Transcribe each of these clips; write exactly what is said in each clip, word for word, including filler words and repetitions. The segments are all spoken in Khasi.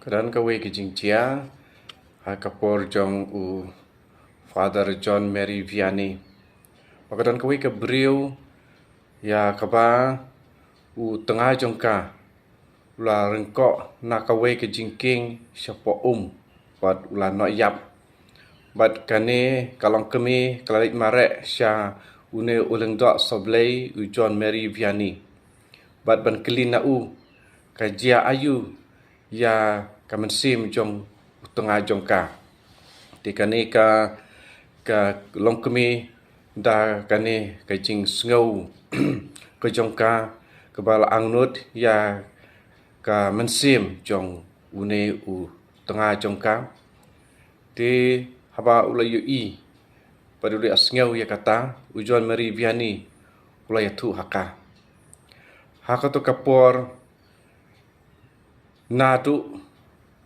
Ka don kawei ka jingjia ha ka por jong u Father John Mary Vianney. Ba ka don kawei ka briew ïa kaba u tnga jong ka u la ryngkoh na kawei ka jingkieng shapoh um bad u la noh ïap. Bad kane ka longkmie ka la leit mareh sha une u lyngdoh sohblei u John Mary Vianney bad ban kylli na u ka jia aïu ïa ka mynsiem jong u tnga jong ka. Te kane ka, ka longkmie da kane ka jingsngew ka jong ka kaba la angnud ïa ka mynsiem jong une u tnga jong ka. Te haba u la ïohi bad u la sngew ïa kata, u John Mary Vianney u la ïathuh ha ka. Ha kato ka por naduh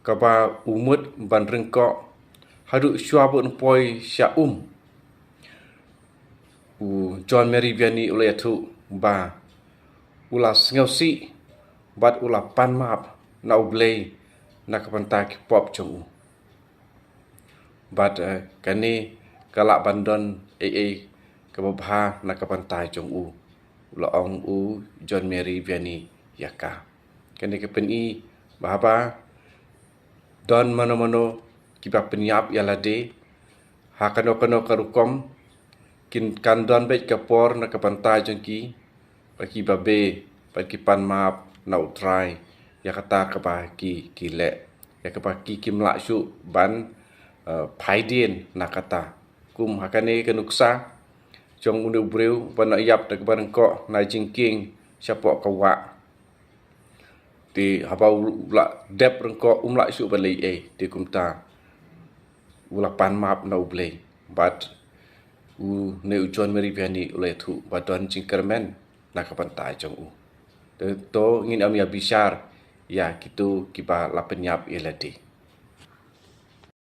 kaba u mut ban ryngkoh haduh shuwa ba un poi sha um, u John Mary Vianney u la ïathuh ba u la sngewsih bad u la pan map na U Blei na ka bynta ki pop jong u. Bad, eh, kane ka lah ban don ei ei kaba bha na ka bynta jong u, u la ong u John Mary Vianney ïa ka. Kane ka pyni ba haba don mano mano kiba pynïap ïa lade ha kano kano ka rukom, kin, kan don beit ka por na ka bynta jong ki ba ki babe bad ki pan map na U Trai ïa kata kaba ki, ki leh, ïa kaba ki, kim lah shuh ban, eh, phaidien na kata. Kum ha kane ka nuksa jong une u briew ba noh ïap da kaba ryngkoh na jingkieng shapoh ka wah. Te haba u la dep ryngkoh um lah shuh ban leh ei ei, te kumta u la pan map na U Blei bad une u John Mary Vianney u la ïathuh ba don jingkyrmen na ka bynta jong u. Te to ngin ym ïa bishar ïa kito kiba la pynïap ïa lade.